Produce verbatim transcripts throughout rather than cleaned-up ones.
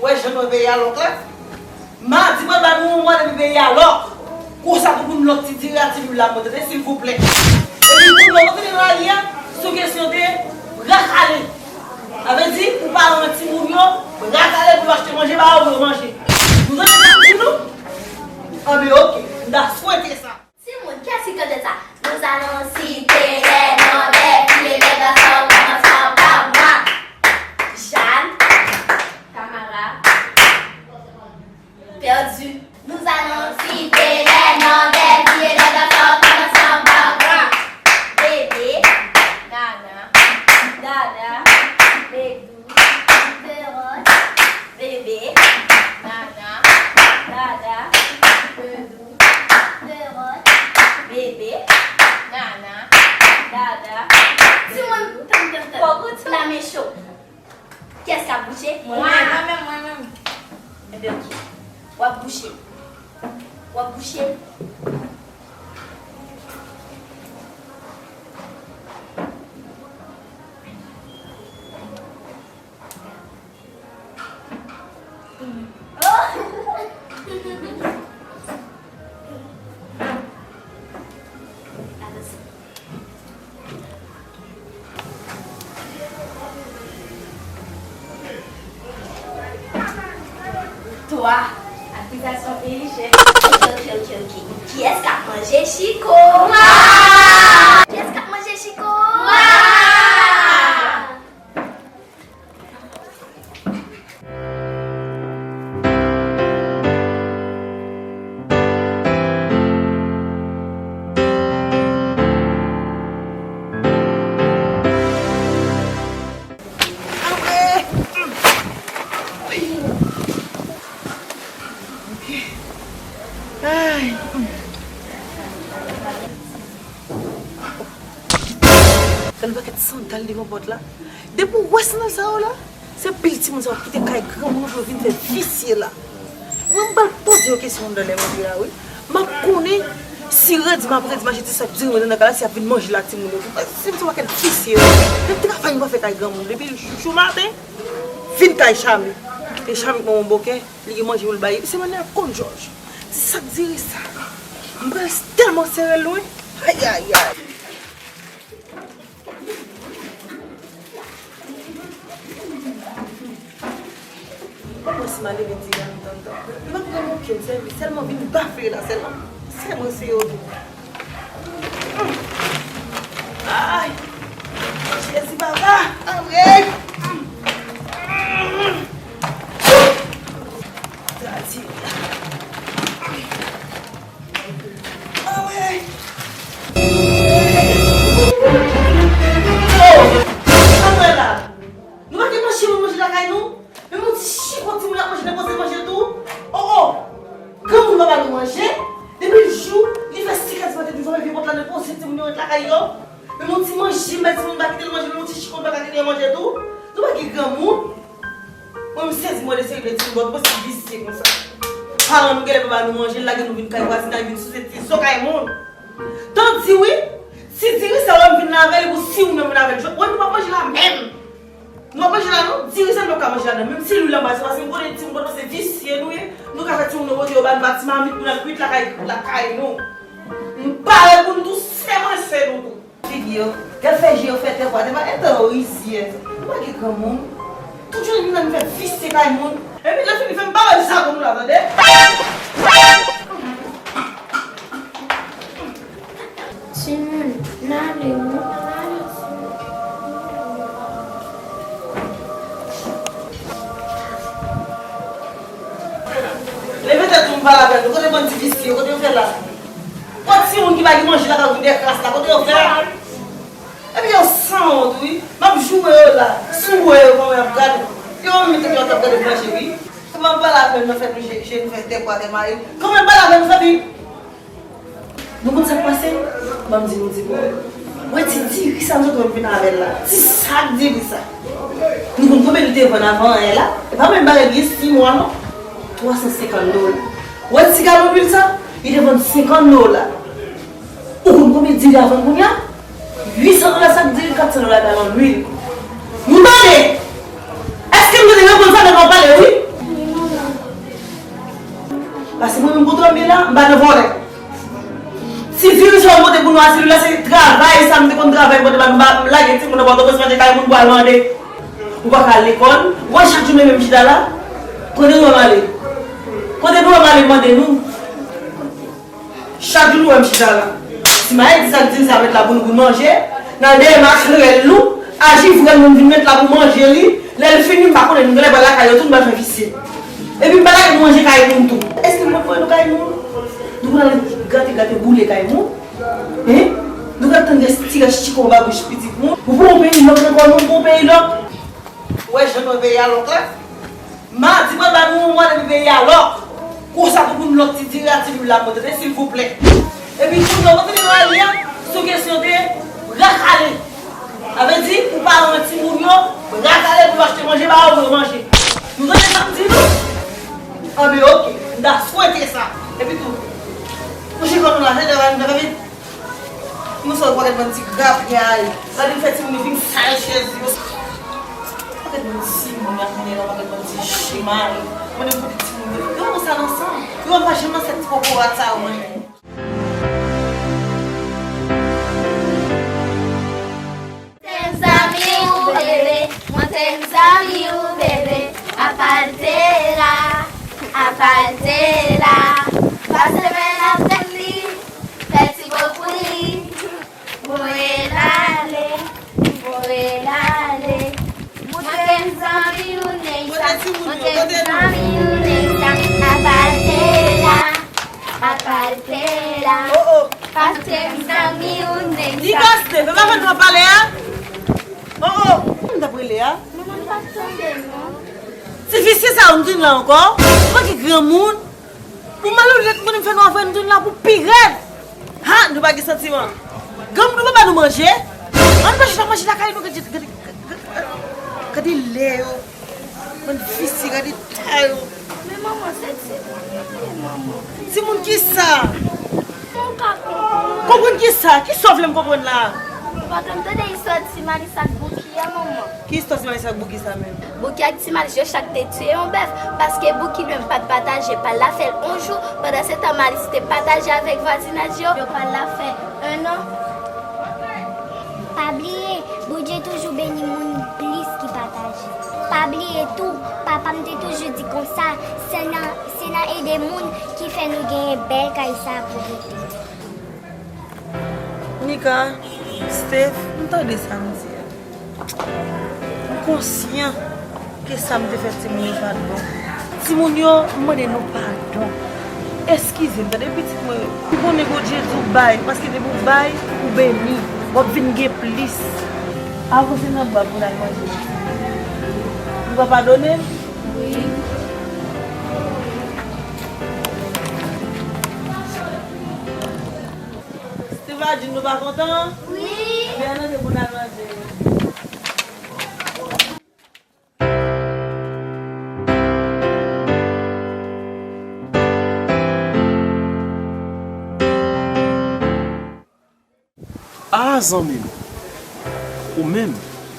Ou wè jan nou wè peyi a lòk la? Madi pral ba nou yon mwa depi peyi a lòk. Konsa pou moun lòk ti diri a ti lwil la mwen tande silvouplè. Epi pou nou tande nan lari a sou kesyon de bra kale. Sa vle di pou paran timoun yo bra kale pou yo achte manje ba yo pou yo manje. Nou tande sa m di nou? Anben oke, m ta swete sa. Timoun, kiyès ki kante sa? Nous allons citer les noms des filles et des garçons commençant par moi. Jeanne, Tamara, Perdu. Nous allons citer les noms des filles et des garçons commençant par moi. Bébé, Nana, Dada, Bébé. Bébé, Nana, Dada, Bedou, Bébé, Nana, Dada, timoun, tann, tann, tann. Fò gout. Lame cho. Kiyès k ap bouche? Mwen. Mwen menm, mwen menm. Enben, oke. W ap bouche. W ap bouche. Twa. Akizasyon peyi chèf. Oke, oke, oke, oke. Kiyès k ap manje chiko? Mwa! Kiyès k ap manje chiko? Mwa! Ay. Gade yon pakèt sandal devan pòt la. Depi w wè sandal sa yo la, se pil timoun sa yo kite kay granmoun pou yo vin fè visye la. Mwen, m pral poze yo kesyon anndan lè m antre la, wi. M ap konnen si redi m ap redi mache, ti sa k diri mwen nan kay la, si y ap vin manje la timoun yo. Si m se yon pakèt visye yo. Menm travay m pa fè kay granmoun. Depi jou maten, vin kay Chami. E Chami k ban mwen bokè, li gen manje pou l bay. Se mwen ap konn jòj. Ti sa k diri sa. M pral tèlman sere l, wi. Ayayay. Mwen si m ale vin di granmoun tantan. M ap pran okenn sèvis, sèlman vin bafe la, sèlman. Sèlman se yo tou. Ay! Jezi papa! Anmwey! Tati. Anmwey! Oh! Anmwey la! Nou pa gen manje pou manje lakay nou? Menm yon ti chiko timoun ap manje, nenpòt se manje tou? Oh, oh! Granmoun pa ba nou manje. Depi jou li fè senk è di maten, nou fèmen vye pòt la, nou poze timoun yo ret lakay yo. Menm yon ti manje, m bay timoun pa kite l manje, menm yon ti chiko nou pa ka kite yo manje tou. Nou pa gen granmoun. Mwen, m sezi, mwen de seri de timoun, bon, bon, se visye konsa. Paran nou genlè pa ba nou manje, l lage nou vin kay vwazinay, vin souse ti zo kay moun. Tande wi, si diri sa w wè m vin la avè l, e pou si ou menm vin avè l. Wè, nou p ap manje la menm. Nou p ap manje la non, diri sa nou p ap ka manje ladan. Menm si lwil anba, se paske m konnen timoun konn se visye nou ye. Nou ka fè timoun nou pote yo ba nou pa ti mamit pou n al kwit lakay, lakay nou. M pare pou n tou sèmanse nou tou. Figi yo, gad fè je yo fè tè kwa, te pa entan yo rizyèz. Nou pa gen granmoun. Tout jounen vin nan vin fè visye kay moun. Epi lè fini fè m pa wè zago nou la, tande? Timoun, n ale wi. Leve tèt ou, m pale avè nou. Kote bann ti visye yo? Kote yo fè la? Kot timoun ki pa gen manje lakay yo, ki de kras la? Kote yo fè? Epi yo sanwont wi. M ap joure yo la. Si w wè yo kòman y ap gade. Yo menm tèt yo ap gade manje wi. Kòman m pale avè nou fè nou je, je nou fè tè kwa tè mayi. Kòman m pale avè nou fè pi. Nou konn sa k pase? Ban m di nou ti mo. Wè ti diri sa m sot wè m vin avè l la. Ti sak diri sa. Nou konn konbyen li te vann avan anyen la? E pa menm bagay li gen sis mwa non. Twa san senkant dola. Wè ti galon lwil sa? Li te vann senkant dola. Ou konn konbyen diri a vann kounye a? Uit san dola sak diri, kat san dola galon lwil. Nou tande! Èske nou tande reponn sa lè nou ap pale wi? M te konn travay, m konn ba, m lage timoun nan Pòtoprens, manje kay moun pou al mande. Ou pa ka al lekòl, ou wè chak jou menm chita la. Kote nou wè m ale? Kote nou wè m ale mande nou? Chak jou nou wè m chita la. Si Maye di sa, di sa met la pou nou, pou manje, nan dèyè makrèl nou, aji vrè moun vin met la pou manje li, lè l fini, m pa konnen, nou genlè pral lakay yo tou, nou pral fè visye. Epi m pa lage nou manje kay moun tou. Èske nou konn nou kay moun? Nou pral gate, gate boule kay moun? Hein? Nou pral tann gen ti rès chiko anba bouch pitit moun? Ou pou yon peyi lòk ankò, nou pou yon peyi lòk? Ou wè jan nou peyi a lòk la? Madi pral ba nou yon mwa depi peyi a lòk. Konsa tou pou nou lòk ti diri a ti lwil la pou tete, silvouplè. Epi tou, nou tande nou al li a, sou kesyon de bra kale. Sa vle di, pou paran timoun yo, bra kale pou yo achte manje ba yo pou yo manje. Nou tande sa m di nou? Anben, oke, m ta swete sa. Epi tou, kouche kò nou la, jete la, nou ta vin. Nou sòt pakèt bann ti grapyay. Sa vin fè timoun yo vin sal chèz yo. Pakèt bann timoun y ap mennen nan pakèt bann ti chimay. Mwen menm kote timoun yo. Yo pa konn sa nan san. Yo pa janm nan sèt ti kokorat sa yo mwen. Te zanmi ou bebe, mwen te zanmi ou bebe, apa l te la, apa l te la, pase men ap tann li, fè ti bo pou li, voye l ale, voye l ale. Mwen te zanmi ou Neisa, mwen te zanmi ou Neisa, apa l te la, apa l te la, pase m zanmi ou Neisa. Di gaste, fè pa fè nou pale a. Oh, oh. Kòman m t ap rele a? Manman, m pa tande, non. Ti visye sa yo, m vin la ankò. Ou pa ki granmoun? Pou malonèt moun, m fè nou avè m vin la pou pi rèd. Ha, nou pa gen santiman. Granmoun, nou pa ba nou manje. Ann pa chita manje lakay nou, gade, gade, gade, gade lè yo. Bann visye, gade ta yo. Men manman, se timoun yo ye, manman. Timoun kisa? Ou ka konprann. Konprann kisa? Kisa w vle m konprann la? Ou pa janm tande istwa Ti Malis ak Bouki a, manman? Ki istwa Ti Malis ak Bouki sa menm? Bouki ak Ti Malis yo chak te tiye yon bèf, paske Bouki li menm pa t pataje, pa l la fè l yon jou, pandan se tan Malis te pataje avèk vwazinaj yo, yo pa l la fè en an. Pa bliye, Bondye toujou beni moun plis ki pataje. Pa bliye tou, papa m te toujou di konsa, se nan, se nan ede moun ki fè nou genyen bèl kay sa pou rete. Mika, Steph, m tande sa m di a. M konsyan ke sa m te fè timoun yo pa t bon. Timoun yo, m mande nou padon. Eskize m, tande pitit mwen yo. Ou konnen Bondye di w bay, paske depi w bay, ou beni. W ap vin gen plis. Avanse nan bwa pou n al manje. Nou pa padone m? Wi. Steve a di nou pa kontan? Wi. Byen, antre pou n al manje. A, zanmi m, ou menm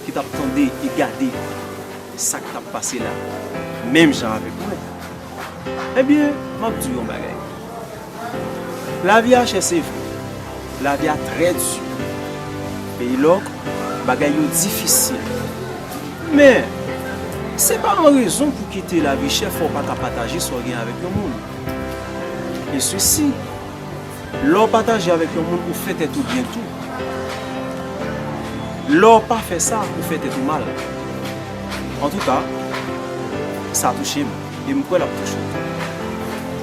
ki t ap tande e gade sa k t ap pase la, menm jan avèk mwen, ebyen, m ap di w yon bagay. Lavi a chè, se vre. Lavi a trè di. Peyi lòk, bagay yo difisil. Men, se pa yon rezon pou kite lavi chè fè w pa ka pataje sa w gen avèk yon moun. E sesi, lè w pataje avèk yon moun, ou fè tèt ou byen tou. Lè w pa fè sa, ou fè tèt ou mal. Antouka, sa touche m, e m kwè l ap touche w tou.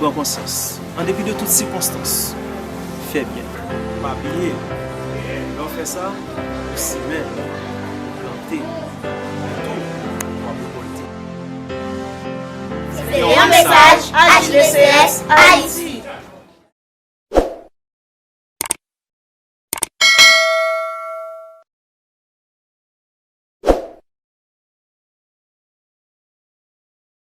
Pran konsyans. An depi de tout sikonstans, fè byen. Pa bliye, lè w fè sa, ou simen, ou plante, men tou, w ap rekòlte. Se te yon mesaj H D C S Ayiti.